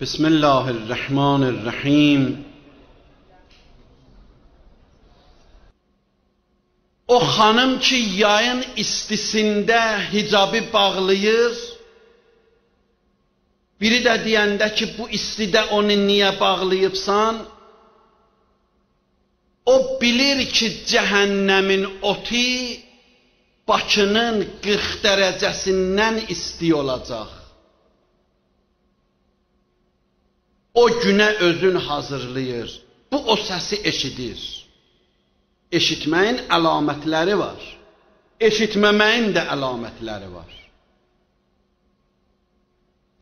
Bismillahirrahmanirrahim. O xanım ki yayın istisində hicabı bağlayır, biri də deyəndə ki bu istidə onu niyə bağlayıbsan, o bilir ki cəhənnəmin otu Bakının 40 dərəcəsindən isti olacaq. O günə özün hazırlayır. Bu o səsi eşidir. Eşitməyin əlamətləri var. Eşitməməyin də əlamətləri var.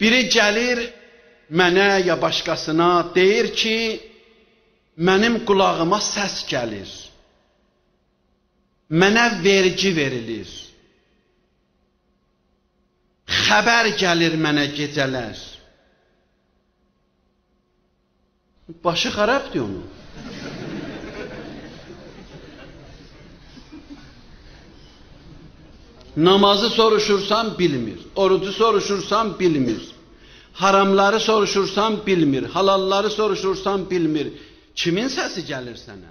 Biri gəlir mənə ya başqasına deyir ki, mənim qulağıma səs gəlir. Mənə vergi verilir. Xəbər gəlir mənə gecələr. Başı xarabdır onun. Namazı soruşursan bilmir, orucu soruşursan bilmir, haramları soruşursan bilmir, halalları soruşursan bilmir. Kimin səsi gəlir sənə?